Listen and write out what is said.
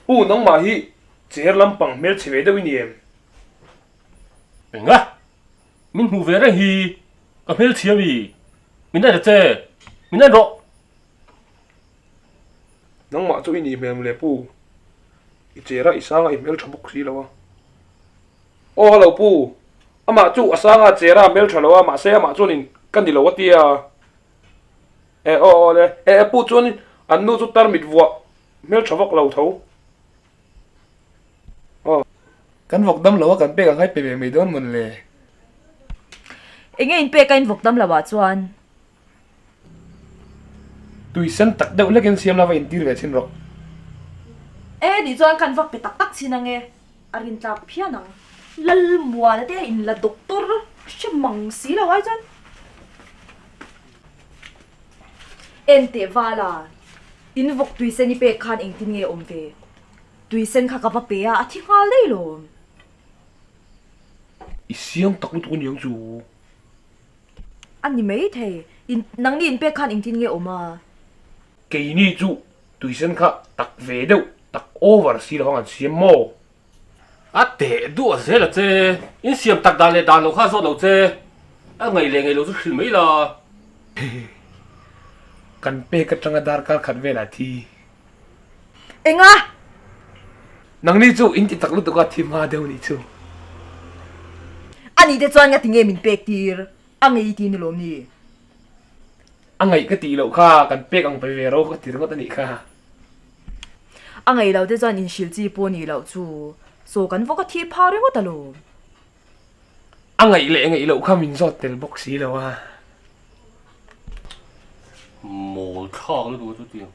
Pu nangmah hi cher lampang hmelchhe ve deuh i ni em? Enga? Min hmuh ve reng hi ka hmelchhia mi? Min en a che, min en rawh! Nangmah chu i nih hmel mawle pu, i cher a i sang a i hmeltha bawk si lo a. Aw hello pu, amah chu a sang a cher a hmeltha lo a mahse amah chuanin ka ni lo a tia. E aw aw le, e e pu chuanin an nu chu tarmit vuah hmeltha vak lo tho. Aw. Kan vawk dam lo a kan pek ang hai pe ve mai dawn mawn le. Enge in pek a in vawk dam lo ah chuan. Tui sen tak deuh hlekin siam la va intir ve chhin rawh. E nih chuan kan va pe tak tak chhin ange a rin tlak phian ang. Lalmuana te in la doctor hre mang si lo ai chuan. En teh vala in vawk tui sen i pek khan engtin nge awm ve. Tui sen kha ka va pe a, a thi nghal daih lawm. I siam tak lutuk a niang chu. A ni mai thei, in nangni in pek khan engtin nge awm a? Keini chu tui sen kha tak ve deuh, tak over si lo ang an siam maw? A teh duh a zel a che, in siam tak dan leh dan lo kha zawt lo che, a ngaih leh ngaih lo chu hrilh mai la. Kan pek atanga darkar khat velah thi. Enga? Nangni chu in ti tak lutuk a thi hma deuh nih chu. Ani te chuan nga tinge min pek tir? A ngei ti ni lawm ni? A ngaih ka tih loh kha kan pek ang pe ve ro ka ti ringawt a nih kha. A ngaih lo te chuan inhrilh chi pawh nih loh chu saw kan vawk a thi phah ringawt alawm. A ngaih leh ngaih loh kha min zawt tel bawk si lo a. Mawl thlak lutuk a chu tiang.